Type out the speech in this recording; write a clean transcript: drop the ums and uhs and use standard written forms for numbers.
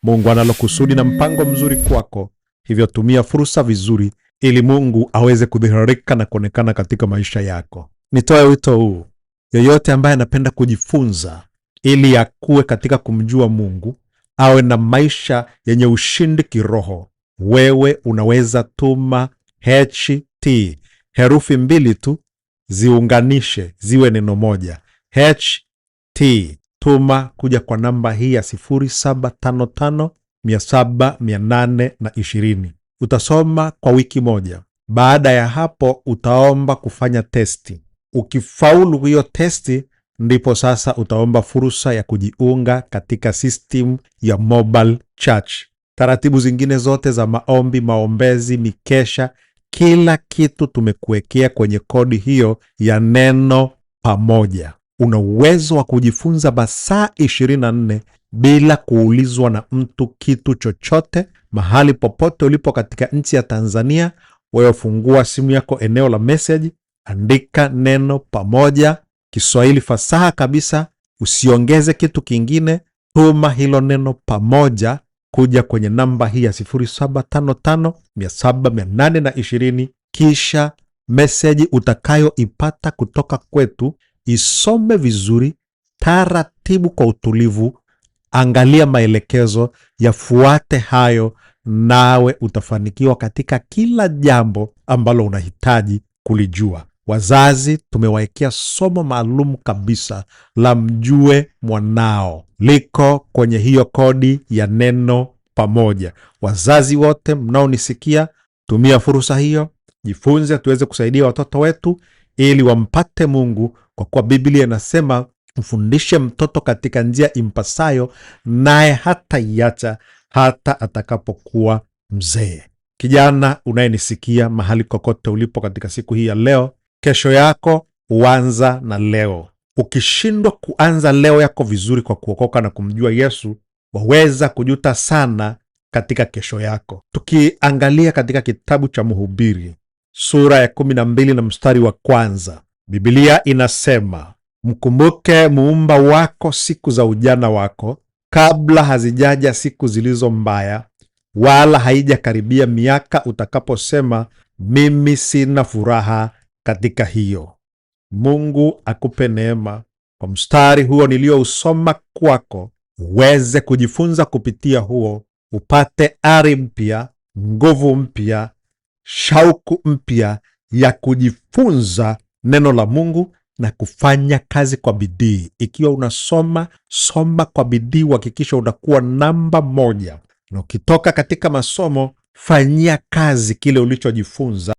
Mungu analo kusudi na mpango mzuri kwako, hivyo tumia fursa vizuri ili Mungu aweze kudhihirika na kuonekana katika maisha yako. Nitoe wito huu, yoyote ambaye anapenda kujifunza ili akuwe katika kumjua Mungu, awe na maisha yenye ushindi kiroho, wewe unaweza tuma HT, herufi mbili tu ziunganishe ziwe neno moja, HT. Tuma kuja kwa namba hii ya 0755 700 820. Utasoma kwa wiki moja. Baada ya hapo, utaomba kufanya testi. Ukifaulu hiyo testi, ndipo sasa utaomba fursa ya kujiunga katika system ya mobile church. Taratibu zingine zote za maombi, maombezi, mikesha, kila kitu tumekuwekea kwenye kodi hiyo ya neno pamoja. Una uwezo wa kujifunza masaa 24 bila kuulizwa na mtu kitu chochote, mahali popote ulipo katika nchi ya Tanzania. Wewe fungua simu yako, eneo la message, andika neno pamoja, Kiswahili fasaha kabisa, usiongeze kitu kingine. Tuma hilo neno pamoja kuja kwenye namba hii ya 0755 700 820, kisha meseji utakayoipata kutoka kwetu isome vizuri taratibu, kwa utulivu, angalia maelekezo, yafuate hayo, nawe utafanikiwa katika kila jambo ambalo unahitaji kulijua. Wazazi tumewawekea somo maalum kabisa la mjue mwanao, liko kwenye hiyo kodi ya neno pamoja. Wazazi wote mnaonisikia, tumia fursa hiyo, jifunze, tuweze kusaidia watoto wetu ili wampate Mungu, kwa kuwa Biblia inasema mfundishe mtoto katika njia impasayo, naye hataiacha hata atakapokuwa mzee. Kijana unayenisikia mahali kokote ulipo katika siku hii ya leo, kesho yako huanza na leo. Ukishindwa kuanza leo yako vizuri kwa kuokoka na kumjua Yesu, waweza kujuta sana katika kesho yako. Tukiangalia katika kitabu cha Mhubiri sura ya 12 na mstari wa kwanza, Bibilia inasema, mkumbuke muumba wako siku za ujana wako, kabla hazijaja siku zilizo mbaya, wala haijakaribia miaka utakaposema, mimi sina furaha katika hiyo. Mungu akupe neema kwa mstari huo niliousoma kwako, uweze kujifunza kupitia huo, upate ari mpya, nguvu mpya, shauku mpya ya kujifunza neno la Mungu na kufanya kazi kwa bidii. Ikiwa unasoma, soma kwa bidii, uhakikisha unakuwa namba moja, na ukitoka katika masomo, fanyia kazi kile ulichojifunza.